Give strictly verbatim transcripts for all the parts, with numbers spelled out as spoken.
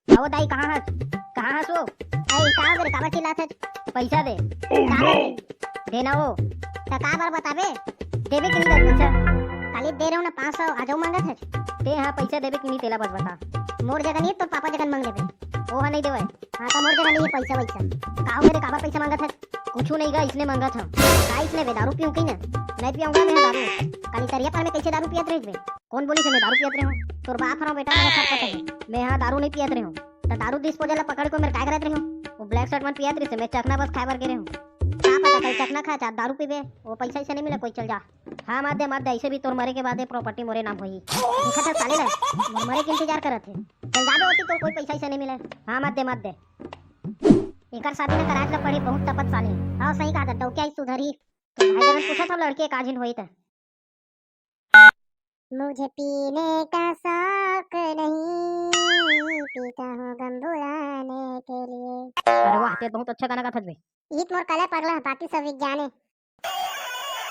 अहो दाई, कहाँ हस? कहाँ हस वो? अरे, का हो गे रे, काबर चिल्लात हस? पैसा दे। Oh, का no! बात हे? देना वो। त का बार बताबे? देबे कि नहीं दे पैसा? खाली दे रहे हो ना पाँच सौ, आ जाओ मांगत हस। ते हाँ पैसा देबे कि नहीं, तेला बस बता। मोर जगह नहीं, तोर पापा जगह मांग लेबे। वो हा नहीं देवे। हाँ, त मोर जगह नहीं है पैसा वैसा। का हो गे रे, काबर पैसा मांगत हस? कुछू नहीं गा, इसने मांगत हूँ। का इसने बे, दारू पीऊँ कि ना? नहीं पियाऊंगा मैं दारू। काली तरिया पर में कैसे दारू पियत रहिस बे? कौन बोलिस हे मैं दारू पियत रहे हूँ? तोर बाप हरव बेटा, मोला सब पता है। मैं यहाँ दारू नहीं पियत रहे हूँ। त दारू disposal ला पकड़ के मेर काय करत रहे हूँ? वो black shirt मन पियत रहिस हे, मैं चखना बस खाए बर गे रहे हूँ। का पता कल चखना खाए, चाहे दारू पीबे, वो पैसा ऐसे नहीं मिले, कोई चल जा। हाँ, मत दे, मत दे, ऐसे भी तोर मरे के बाद ये property मोरे नाम होही। देखत हस साले ला, मोर मरे के इंतजार करत हे। चल जाबे होती, तोर कोई पैसा ऐसे नहीं मिले। हाँ, मत दे, मत दे। एकर शादी न कराए ला पड़ी, बहुत तपत साले। हाँ, सही कहा था, डौकिया ही सुधरी। तो भाई जगन पूछा था लड़की एक आजिन होई त। मुझे पीने का शौक नहीं, पीता हूँ गम भुलाने के लिए। अरे वाह, ते बहुत अच्छा गाना गाथस बे। ई त मोर कला पगला है, बाकी सब विज्ञान है।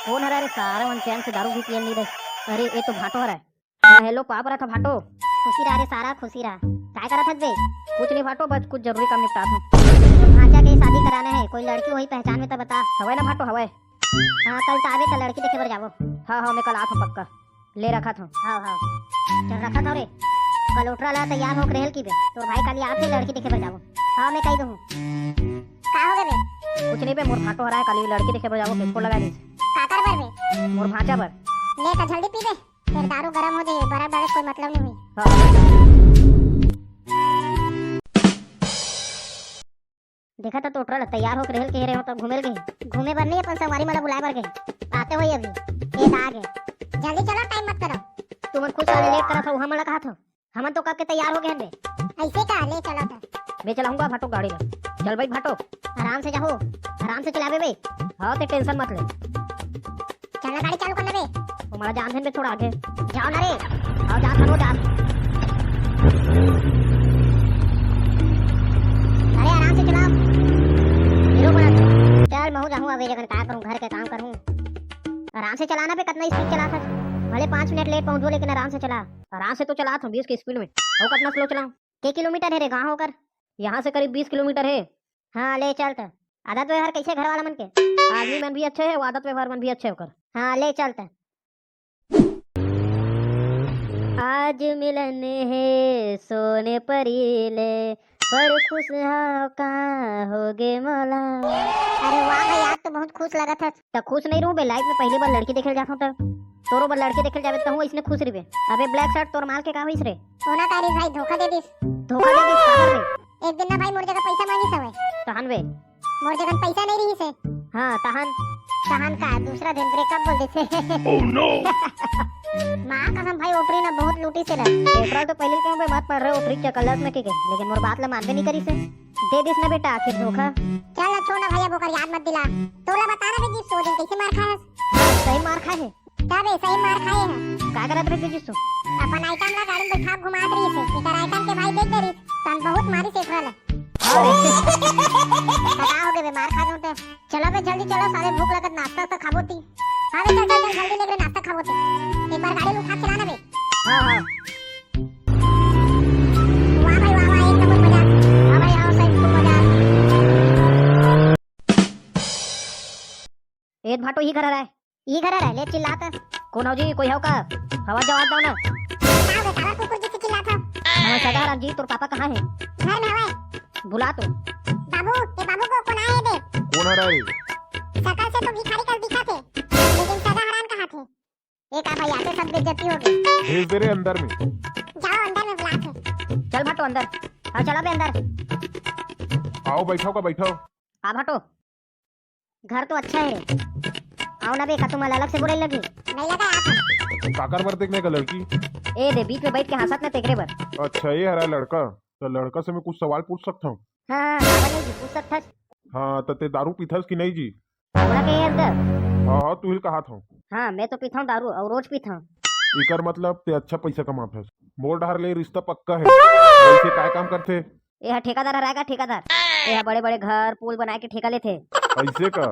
कौन हरा रे सारा, मन चैन से दारू भी पियन नहीं दे। अरे, ये तो भाटो हरा है। हाँ, hello, पाप रहा था भाटो। खुशी रहा रे सारा, खुशी रहा। काय करत हस बे? कुछ नहीं भाटो, बस कुछ जरूरी काम निपटात हूँ। भांचा के शादी कराना है, कोई लड़की वही पहचान में तो बता। हवय ना भाटो, हवय। हाँ, कल तो आबे त लड़की देखे बर जाबो। हाँ, हाँ, मैं कल आत हूँ पक्का। ले रखत हूँ। हाँ, हाँ। चल रखत हूँ रे। कल ओटरा ला तैयार होके रहल की बे। तोर भाई काली आत हे, लड़की देखे बर जाबो। हाँ, मैं कही दूँ। का हो गे बे? कुछ नहीं बे, मोर भाटो हरा है, काली लड़की देखे बर जाबो, किसको लगा दी। काकर बर बे? मोर भांचा बर। ले त जल्दी पी बे। फिर दारू गरम हो जाही, बड़ा बड़े कोई मतलब नहीं हुई। हाँ। देखा था तो ओटरा ला तैयार होके रहल कहे रहे हो, तब घूमे गए। घूमे बर नहीं, अपन संगवारी मन ला बुलाए बर गए। आते होई अभी। ए, आ गए। जल्दी चलो, time मत करो। तुमन खुद साले late करत हो, हमन ला कहा था। हमन तो कब के तैयार हो गए हन बे। ऐसे का? ले चलो तो। मैं चलाऊंगा भाटो गाड़ी ला। चल भाई भाटो। आराम से जाओ, आराम से चलाबे बे। हाँ, ते tension मत ले। चलना, गाड़ी चालू करना बे। तुम्हारा जान है बे, थोड़ा आगे। जाओ ना रे। आओ, जा, चलो, जा। अरे, आराम से चलाओ। हीरो बना। चल, महू जाहूँ अबे, जगन का करूँ, घर के काम करूँ। आराम से चलाना बे, कितना speed चलात हस। भले पाँच मिनट late पहुँचो, लेकिन आराम से चला। आराम से तो चलात हूँ, बीस की speed में। वो कितना slow चलाऊँ? के किलोमीटर है रे गाँव ओकर? यहाँ से करीब बीस किलोमीटर है। हाँ, ले चल त। आदत व्यवहार कैसे घर वाला मन के? आदमी मन भी अच्छे है, वो आदत व्यवहार मन भी अच्छे ओकर। हाँ, ले चल त। आज मिलन हे सोन परी ले, बड़ खुश हव का होगे मोला। अरे वाह भाई, आज तो बहुत खुश लगत हस। त खुश नहीं रहूं बे, life में पहली बार लड़की देखे ल जात हूं त। तोरो बर लड़की देखे ल जाबे त हूं इसने खुश रहिबे। अबे black shirt, तोर माल के का होइस रे? ओला का रे भाई, धोखा दे दिस। धोखा दे दिस काबर रे? एक दिन ना भाई मोर जगह पैसा मांगिस हवय। तहन बे? मोर जगह पैसा नहीं रहिस हे। हाँ, तहन? तहन का, दूसरा दिन breakup बोल देथे। Oh no! माँ कसम भाई, ओटरी ना बहुत लूटिस हे रे। पेट्रोल तो पहले कहूँ बे मत पड़ रहे, ओटरी के कलर में के, के, लेकिन मोर बात ला मानबे नहीं करिस हे। दे दिस ना बेटा, आखिर धोखा। चल ना, छोड़ ना भैया, ओकर याद मत दिला। तोला बता ना बे, जिस सो दिन कैसे मार खाए हस? सही मार खाए हे। का बे, सही मार खाए हे। का करत रहे जिसु? अपन item ला गाड़ी में बैठा घुमात रहिस हे। एकर item के भाई देख डरिस, तन बहुत मारिस एकरा ला। अरे। त का हो गे बे, मार खा जूं ते। चलो बे, जल्दी चलो, साले भूख लगत, नाश्ता तो खाबो ती। हाँ बे, चल, चल, चल, जल्दी ले रे, नाश्ता खाबो ती। एक बार गाड़ी उठा के लाना बे। हाँ, हाँ। वाह भाई, वाह, वाह, एक नंबर मजा। हाँ भाई, आओ, सही, खूब मजा। ए भाटो, ही घर हरय। ई घर हरय, ले चिल्लात। कोन हो जी, कोई हो का? आवाज जवाब दो ना। का हो गे, काबर कुकुर जैसे चिल्लात हो? हाँ, सगा हरन जी, तोर पापा कहाँ हे? घर में हवय। बुला तो। बाबू, ए बाबू को कोन आए दे? कोन हरय? शकल से तो भिखारी कस दिखत हे, लेकिन सगा हरन कहाँ थे? ए का भाई, आते सब बेइज्जती हो गई। भेज दे रे अंदर में। जाओ अंदर में बुलात हे। चल भाटो अंदर। हाँ, चला बे अंदर। आओ, बैठाओ का, बैठाओ। आ भाटो। घर तो अच्छा हे रे। आओ ना बे, का तुम्हारा अलग से बुराई लगी? नहीं लगा आप। काकर बर देखने का लड़की? ए दे, बीच में बैठ के हंसत ना तेकरे बर। अच्छा, ये हरा लड़का। तो लड़का से मैं कुछ सवाल पूछ सकता हूँ? हाँ, हाँ, हाँ, नहीं जी, पूछ सकत हस। हाँ, तो ते दारू पीथस कि नहीं जी? थोड़ा के यार कर। हाँ, हाँ, तू ही कहा था। हाँ, मैं तो पीता हूँ दारू और रोज पीता हूँ। एकर मतलब ते अच्छा पैसा कमाथस। मोर डहर ले रिश्ता पक्का हे। वैसे काय काम करथे? ए हा ठेकादार हरय का, ठेकादार। ए हा बड़े-बड़े घर, पुल बनाए के ठेका लेथे। अइसे का?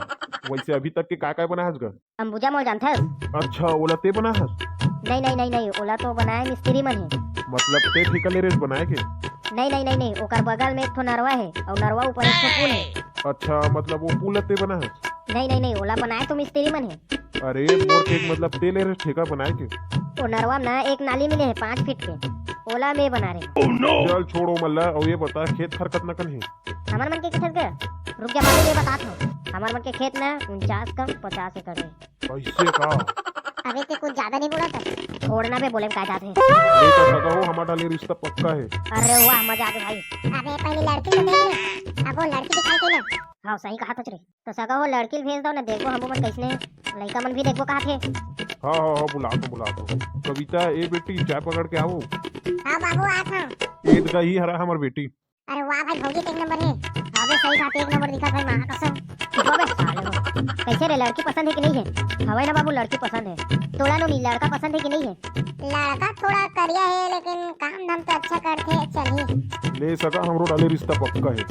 वइसे अभी तक के काय-काय बनाए हस गा? अंबुजा मोल जानथस? अच्छा, ओला ते बनाए हस? नहीं, नहीं, नहीं, नहीं, ओला तो बनाए मिस्त्री मन हे। मतलब ते ठेका ले रेस बनाए के? नहीं, नहीं, नहीं, नहीं, ओकर बगल में एक ठो नरवा हे, अउ नरवा ऊपर एक ठो पुल हे। अच्छा, मतलब वो पुल ते बना हे? नहीं, नहीं, नहीं, ओला बनाए तो मिस्त्री मन हे। अरे, मोर के मतलब ते ले रहे ठेका बनाए के? ओ नरवा में ना एक नाली मिले हे पाँच फीट के, ओला मैं बना रहे। चल छोड़ो मल्ला, अउ ये बता खेत खार कतना कन हे? हमर मन के खेत के? रुक जा बाबू, मैं बतात हूँ। हमर मन के खेत ना उनचास कम पचास एकड़ हे। ऐसे का? अबे ते कुछ ज्यादा नहीं बोला था? छोड़ना बे, बोले में का जात हे। अरे तो सगा हो, हमार डाले रिश्ता पक्का हे। अरे वाह, मजा आ गया भाई। अबे पहले लड़की तो देख ले। अब वो लड़की दिखाई दे ना। हाँ, सही कहा था रे। तो सगा हो, लड़की भेज दो ना, देखो हम मन कैसने लड़का मन भी देखो कहा थे। हाँ, हाँ, हाँ, बुला दो, बुला दो। कविता, ए बेटी, चाय पकड़ के आओ। हाँ बाबू, आ था। ईद का ही हरा हमार बेटी। अरे वाह भाई, भौजी तो एक नंबर हे। अबे सही बात, एक नंबर दिखत भाई, माँ कसम। चुप हो बे, साले हो। कैसे रे, लड़की पसंद हे कि नहीं हे? हवय ना बाबू, लड़की पसंद हे। तोला नोनी, लड़का पसंद हे कि नहीं हे? लड़का थोड़ा करिया हे, लेकिन काम धाम तो अच्छा करथे, चलही। ले सगा, हमरो डाले रिश्ता पक्का हे।